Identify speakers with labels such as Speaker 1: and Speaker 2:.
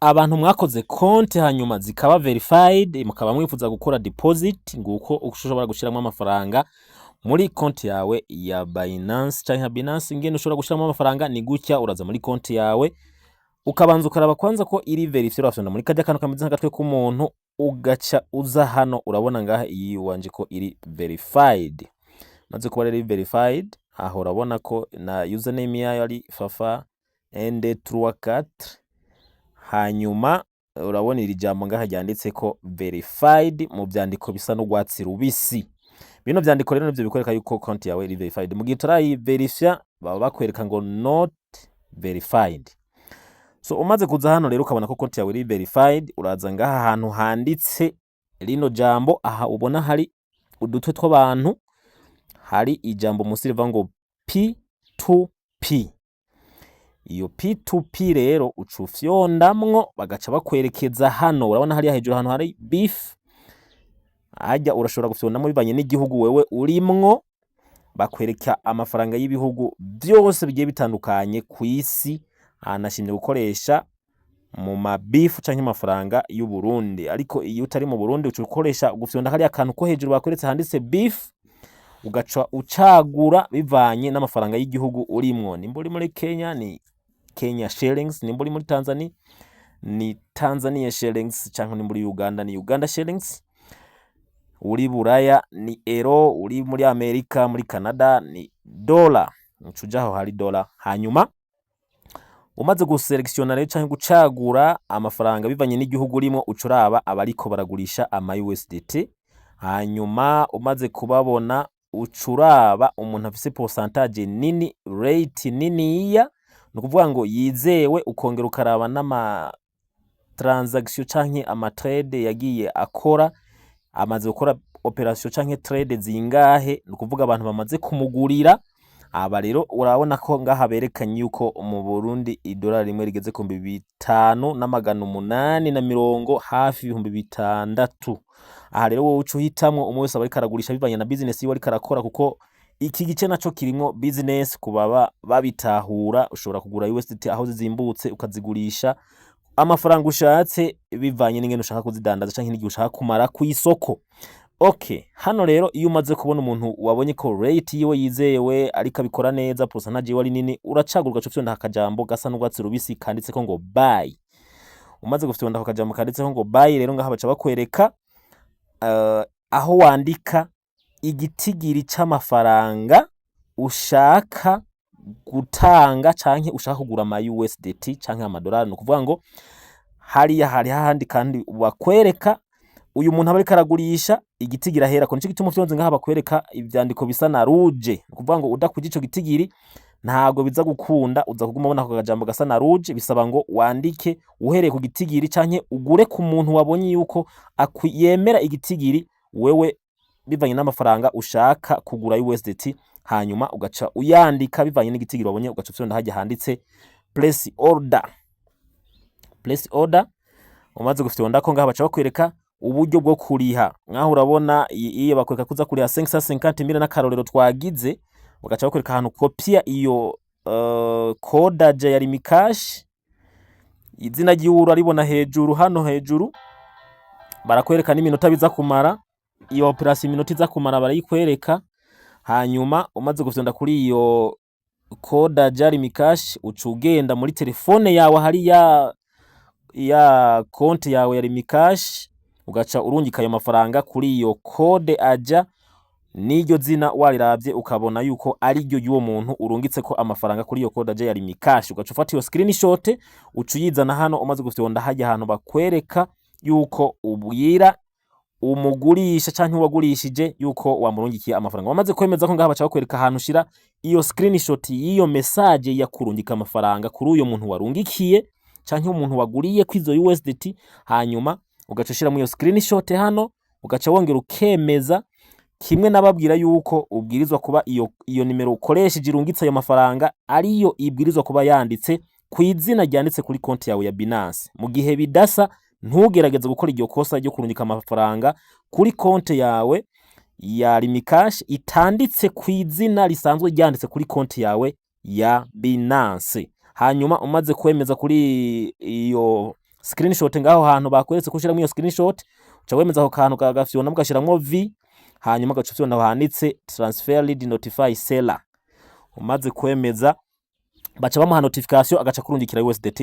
Speaker 1: Abantu mwakoze konti hanyuma zikaba verified, mukaba mwifuza gukora deposit, nguko ushobora gushiramwo amafaranga muri konti yawe ya Binance canke ya Binance. Ingene ushobora gushiramwo amafaranga ni gutya: uraza muri konti yawe, ukabanza ukaraba kwanza ko iri verified. Urafyonda muri karya kantu kameze nk'agatwe k'umuntu, ugaca uza hano. Urabona ngaha iyi wanje ko iri verified. Maze kuba rero verified, aho urabona ko na username yayo ari fafa 1 2 3 4. Hanyuma urabona iri jambo ngaha ryanditse ko verified mu vyandiko bisa n'urwatsi rubisi. Bino vyandiko rero nivyo bikwereka yuko konti yawe iri verified. Mu gihe utarayiverifya, baba bakwereka ngo not verified. So umaze kuza hano rero, ukabona ko konti yawe iri verified, uraza ngaha ahantu handitse rino jambo. Aha ubona hari udutwe tw'abantu, hari ijambo musi rivuga ngo P2P. Iyo P2P rero uca ufyondamwo, bagaca bakwerekeza hano. Urabona hariya hejuru ahantu hari beef, harya urashobora gufyondamwo bivanye n'igihugu wewe urimwo. Bakwereka amafaranga y'ibihugu byose bigiye bitandukanye ku isi. Nashimye gukoresha mu mabifu canke amafaranga y'u Burundi, ariko iyo utari mu Burundi uca ukoresha gufyonda hariya kantu ko hejuru bakweretse handitse beef, ugaca ucagura bivanye n'amafaranga y'igihugu urimwo. Nimba uri muri Kenya ni Kenya shillings, nimba uri muri Tanzania ni Tanzania shillings, canke nimba uri Uganda ni Uganda shillings, uri Buraya ni euro, uri muri Amerika, muri Canada ni dollar. Uca uja aho hari dollar. Hanyuma umaze guselektiona rero canke gucagura amafaranga bivanye n'igihugu urimo, uca uraba abariko baragurisha ama USDT. Hanyuma umaze kubabona, uca uraba umuntu afise pourcentage nini, rate niniya, ni ukuvuga ngo yizewe. Ukongera ukaraba n'ama transaction canke ama trade yagiye akora, amaze gukora operation canke trade zingahe, ni ukuvuga abantu bamaze kumugurira. Aba rero urabona ko ngaha berekanye yuko mu Burundi idolari rimwe rigeze ku 5870, hafi 6000. Aha rero wowe uca uhitamwo. Umwe wese aba ariko aragurisha bivanye na business yiwe ariko arakora, kuko iki gice naco kirimwo business ku baba babitahura. Ushobora kugura USDT aho zizimbutse, ukazigurisha amafaranga ushatse bivanye n'ingene ushaka kuzidandaza canke n'igihe ushaka kumara kw'isoko. Okay, hano rero iyo umaze kubona umuntu wabonye ko rate yiwe yizewe, ariko abikora neza, pourcentage yiwe ari nini, uracagura, ugaca ufyonda akajambo gasa n'urwatsi rubisi kanditseko ngo buy. Umaze gufyonda ako kajambo kanditseko ngo buy rero, ngaha baca bakwereka aho wandika igitigiri c'amafaranga ushaka gutanga canke ushaka kugura ama USDT canke amadolari. Ni ukuvuga ngo hariya hari hahandi kandi bakwereka uyu muntu aba ariko aragurisha igitigiri aherako. Nico gituma ufyonze ngaha bakwereka ivyandiko bisa na rouge. Ni ukuvuga ngo udakwije ico gitigiri ntago biza gukunda, uza kuguma ubona ako kajambo gasa na rouge. Bisaba ngo wandike uhereye ku gitigiri canke ugure ku muntu wabonye yuko yemera igitigiri wewe bivanye n'amafaranga ushaka kugura USDT. Hanyuma ugaca uyandika bivanye n'igitigiri wabonye, ugaca ufyonda harya handitse place order. Place order umaze gufyondako, ngaha baca bakwereka uburyo bwo kuriha. Nkaho urabona iyo bakwereka kuza kuriha 550 mille n'akarorero twagize, bagaca bakwereka ahantu kopia iyo code agent ya Lumicash. Izina ryiwe uraribona hejuru, hano hejuru barakwereka n'iminota biza kumara iyo operation. Iminota iza kumara barayikwereka. Hanyuma umaze gufyonda kuri iyo code agent Lumicash, uca ugenda muri telefone yawe hari ya konti yawe ya Lumicash, ugaca urungika ayo mafaranga kuri iyo code agent n'iryo zina wariravye, ukabona yuko ari ryo y'uwo muntu urungitse ko amafaranga kuri iyo code agent ya Lumicash. Ugaca ufata iyo screenshot, uca uyizana hano. Umaze gufyonda hajya ahantu bakwereka yuko ubwira umugurisha canke uwagurishije yuko wamurungikiye amafaranga, wamaze kwemeza ko ngaha baca bakwereka ahantu ushira iyo screenshot y'iyo message ya kurungika amafaranga kuri uyo muntu warungikiye canke umuntu waguriye kwizo USDT. Hanyuma ugaca ushiramo iyo screenshot hano, ugaca wongera ukemeza kimwe nababwira yuko ubwirizwa kuba iyo nimero ukoresheje irungitse ayo mafaranga ariyo ibwirizwa kuba yanditse ku izina ryanditse kuri konti yawe ya Binance. Mu gihe bidasa, ntugerageze gukora iryo kosa ryo kurungika amafaranga kuri konti yawe ya Lumicash itanditse ku izina risanzwe ryanditse kuri konti yawe ya Binance. Hanyuma umaze kwemeza kuri iyo screenshot ngaho hantu bakweretse ko ushiramwo iyo screenshot, uca wemeza ako kantu kagafyonda, mugashiramwo V, hanyuma ugaca ufyonda aho handitse "transfer lead, notify seller". Umaze kwemeza, baca bamuha notification, agaca kurungikira USDT.